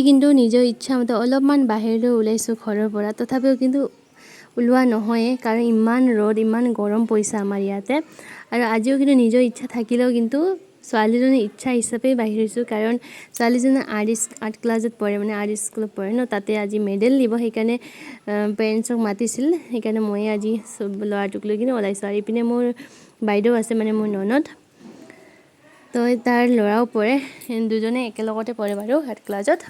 কিন্তু নিজৰ ইচ্ছামতে অলপমান বাহিৰলৈ ওলাইছোঁ ঘৰৰ পৰা, তথাপিও কিন্তু ওলোৱা নহয়েই, কাৰণ ইমান ৰ'দ, ইমান গৰম পৰিছে আমাৰ ইয়াতে। আৰু আজিও কিন্তু নিজৰ ইচ্ছা থাকিলেও কিন্তু ছোৱালীজনীৰ ইচ্ছা হিচাপেই বাহিৰ হৈছোঁ, কাৰণ ছোৱালীজনী আৰ্ট ক্লাছত পঢ়ে, মানে আৰ্ট স্কুলত পঢ়ে ন। তাতে আজি মেডেল দিব, সেইকাৰণে পেৰেণ্টছক মাতিছিল। সেইকাৰণে ময়ে আজি চব ল'ৰাটোক লৈ কিনে ওলাইছোঁ। আৰু ইপিনে মোৰ বাইদেউ আছে, মানে মোৰ ননদ, তো তাৰ ল'ৰাও পঢ়ে। দুজনে একেলগতে পঢ়ে বাৰু আৰ্ট ক্লাছত।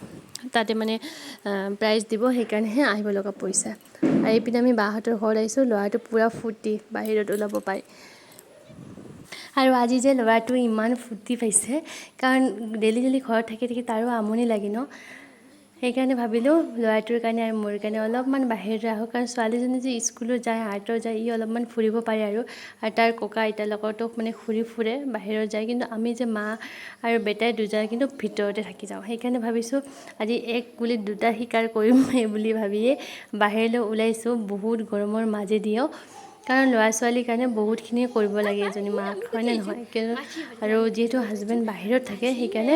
তাতে মানে প্ৰাইজ দিব, সেইকাৰণেহে আহিব লগা পৰিছে। আৰু এইপিনে আমি বাহঁতৰ ঘৰত আহিছোঁ। ল'ৰাটো পূৰা ফূৰ্তি বাহিৰত ওলাব পায়। আৰু আজি যে ল'ৰাটো ইমান ফূৰ্তি পাইছে, কাৰণ ডেইলি ডেইলি ঘৰত থাকি থাকি তাৰো আমনি লাগে ন। সেইকাৰণে ভাবিলোঁ ল'ৰাটোৰ কাৰণে আৰু মোৰ কাৰণে অলপমান বাহিৰলৈ আহোঁ, কাৰণ ছোৱালীজনী যে স্কুলত যায়, আৰ্টত যায়, ই অলপমান ফুৰিব পাৰে আৰু তাৰ ককা আইতাৰ লগতো মানে ঘূৰি ফুৰে, বাহিৰত যায়। কিন্তু আমি যে মা আৰু বেটাই দুজনে কিন্তু ভিতৰতে থাকি যাওঁ। সেইকাৰণে ভাবিছোঁ আজি এক গুলিত দুটা শিকাৰ কৰিম, এই বুলি ভাবিয়ে বাহিৰলৈ ওলাইছোঁ বহুত গৰমৰ মাজেদিও, কাৰণ ল'ৰা ছোৱালীৰ কাৰণে বহুতখিনিয়ে কৰিব লাগে এজনী মাক, হয়নে নহয়? কিন্তু আৰু যিহেতু হাজবেণ্ড বাহিৰত থাকে, সেইকাৰণে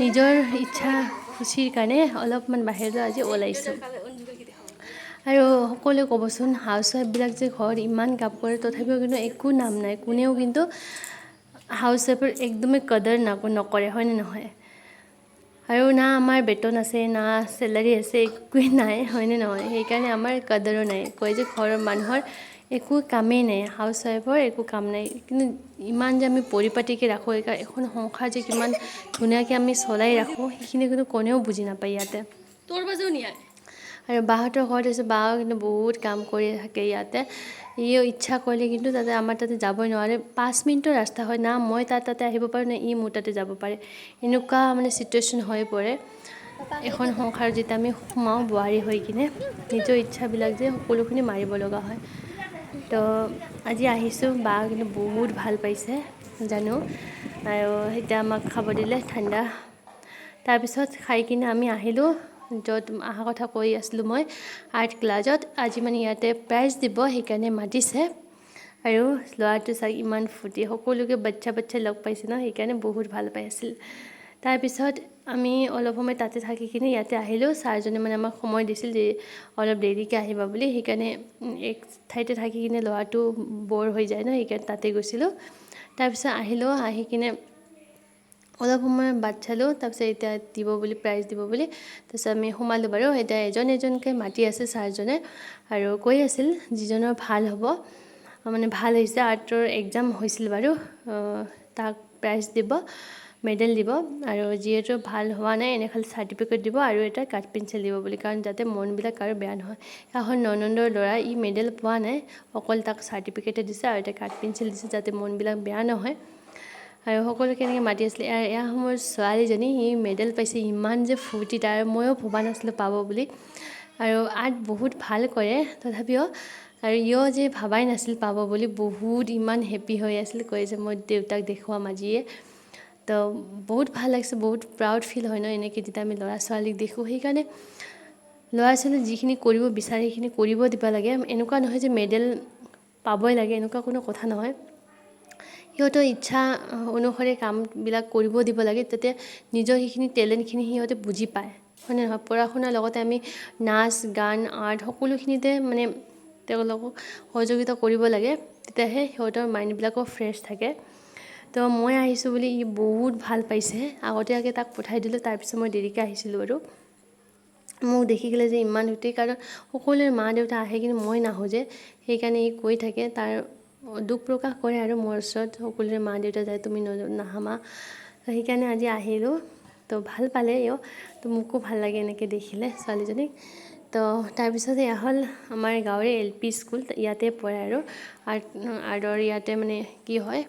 নিজৰ ইচ্ছা খুচিৰ কাৰণে অলপমান বাহিৰলৈ আজি ওলাইছোঁ। আৰু সকলোৱে ক'বচোন, হাউচ ৱাইফবিলাক যে ঘৰত ইমান কাম কৰে, তথাপিও কিন্তু একো নাম নাই। কোনেও কিন্তু হাউচ ৱাইফৰ একদমেই কদৰ নকৰে, হয়নে নহয়? আৰু না আমাৰ বেতন আছে, না চেলাৰী আছে, একোৱেই নাই, হয়নে নহয়? সেইকাৰণে আমাৰ কদৰো নাই। কয় যে ঘৰৰ মানুহৰ একো কামেই নাই, হাউচ ৱাইফৰ একো কাম নাই। কিন্তু ইমান যে আমি পৰিপাটিকৈ ৰাখোঁ, এখন সংসাৰ যে কিমান ধুনীয়াকৈ আমি চলাই ৰাখোঁ, সেইখিনি কিন্তু কোনেও বুজি নাপায় ইয়াতে। তোৰ বাজেও নিয়াই। আৰু বাহঁতৰ ঘৰত আছোঁ। বাও কিন্তু বহুত কাম কৰি থাকে ইয়াতে। ইও ইচ্ছা কৰিলে কিন্তু তাতে আমাৰ তাতে যাবই নোৱাৰে। 5 মিনিটৰ ৰাস্তা হয়, না মই তাৰ তাতে আহিব পাৰোঁ, না ই মোৰ তাতে যাব পাৰে। এনেকুৱা মানে চিটুৱেশ্যন হৈ পৰে। এখন সংসাৰ যেতিয়া আমি সোমাওঁ বোৱাৰী হৈ কিনে, নিজৰ ইচ্ছাবিলাক যে সকলোখিনি মাৰিব লগা হয়। তো আজি আহিছোঁ, বা কিন্তু বহুত ভাল পাইছে জানো। আৰু এতিয়া আমাক খাব দিলে ঠাণ্ডা। তাৰপিছত খাই কিনে আমি আহিলোঁ য'ত অহা কথা কৈ আছিলোঁ মই, আৰ্ট ক্লাছত। আজি মানে ইয়াতে প্ৰাইজ দিব, সেইকাৰণে মাতিছে। আৰু ল'ৰাটো চাই ইমান ফূৰ্তি, সকলোকে বাচ্ছা বাচ্ছা লগ পাইছে ন, সেইকাৰণে বহুত ভাল পাই আছিল। তাৰপিছত আমি অলপ সময় তাতে থাকি কিনে ইয়াতে আহিলোঁ। ছাৰজনে মানে আমাক সময় দিছিল যে অলপ দেৰিকৈ আহিবা বুলি। সেইকাৰণে এক ঠাইতে থাকি কিনে ল'ৰাটো ব'ৰ হৈ যায় ন, সেইকাৰণে তাতে গৈছিলোঁ। তাৰপিছত আহিলোঁ, আহি কিনে অলপ সময় বাট চালোঁ। তাৰপিছত এতিয়া দিব বুলি, প্ৰাইজ দিব বুলি, তাৰপিছত আমি সোমালোঁ বাৰু। এতিয়া এজন এজনকৈ মাতি আছে ছাৰজনে আৰু কৈ আছিল যিজনৰ ভাল হ'ব, মানে ভাল হৈছে, আৰ্টৰ এক্সাম হৈছিল বাৰু, তাক প্ৰাইজ দিব, মেডেল দিব। আৰু যিহেতু ভাল হোৱা নাই, এনে খালি চাৰ্টিফিকেট দিব আৰু এটা কাঠ পেঞ্চিল দিব বুলি, কাৰণ যাতে মনবিলাক কাৰো বেয়া নহয়। এখন ননন্দৰ ল'ৰা, ই মেডেল পোৱা নাই, অকল তাক চাৰ্টিফিকেটে দিছে আৰু এটা কাঠ পেঞ্চিল দিছে, যাতে মনবিলাক বেয়া নহয়। আৰু সকলোকে এনেকৈ মাতি আছিলে। এয়া মোৰ ছোৱালীজনী, ই মেডেল পাইছে, ইমান যে ফূৰ্তি তাৰ, ময়ো ভবা নাছিলোঁ পাব বুলি। আৰু আৰ্ট বহুত ভাল কৰে তথাপিও, আৰু ইও যে ভবাই নাছিল পাব বুলি, বহুত ইমান হেপী হৈ আছিল, কৈ যে মই দেউতাক দেখুৱাম আজিয়ে। তো বহুত ভাল লাগিছে, বহুত প্ৰাউড ফিল হয় ন এনেকৈ যেতিয়া আমি ল'ৰা ছোৱালীক দেখোঁ। সেইকাৰণে ল'ৰা ছোৱালী যিখিনি কৰিব বিচাৰে, সেইখিনি কৰিব দিব লাগে। এনেকুৱা নহয় যে মেডেল পাবই লাগে, এনেকুৱা কোনো কথা নহয়। সিহঁতৰ ইচ্ছা অনুসৰি কামবিলাক কৰিব দিব লাগে, তেতিয়া নিজৰ সেইখিনি টেলেণ্টখিনি সিহঁতে বুজি পায়, হয়নে নহয়? পঢ়া শুনাৰ লগতে আমি নাচ, গান, আৰ্ট সকলোখিনিতে মানে তেওঁলোকক সহযোগিতা কৰিব লাগে, তেতিয়াহে সিহঁতৰ মাইণ্ডবিলাকো ফ্ৰেছ থাকে। তো মই আহিছোঁ বুলি ই বহুত ভাল পাইছে। আগতীয়াকৈ তাক পঠাই দিলোঁ, তাৰপিছত মই দেৰিকৈ আহিছিলোঁ। আৰু মোক দেখি গ'লে যে ইমান ফূৰ্তি, কাৰণ সকলোৰে মা দেউতা আহে, কিন্তু মই নাহোঁ যে, সেইকাৰণে ই কৈ থাকে, তাৰ দুখ প্ৰকাশ কৰে আৰু মোৰ ওচৰত, সকলোৰে মা দেউতা যায়, তুমি নাহা মা? সেইকাৰণে আজি আহিলোঁ। তো ভাল পালে ইও, তো মোকো ভাল লাগে এনেকৈ দেখিলে ছোৱালীজনীক। তো তাৰপিছত এয়া হ'ল আমাৰ গাঁৱৰে এলপি স্কুল। ইয়াতে পঢ়ে আৰু আৰ্টৰ ইয়াতে মানে কি হয়,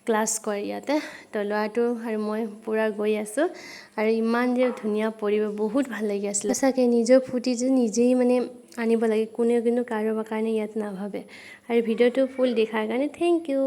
ক্লাছ কৰে ইয়াতে। তো ল'ৰাটো আৰু মই পূৰা গৈ আছোঁ আৰু ইমান যে ধুনীয়া পৰিৱেশ, বহুত ভাল লাগি আছিলে সঁচাকৈ। নিজৰ ফূৰ্তি যে নিজেই মানে আনিব লাগে, কোনেও কিন্তু কাৰোবাৰ কাৰণে ইয়াত নাভাবে। আৰু ভিডিঅ'টো ফুল দেখাৰ কাৰণে thank U.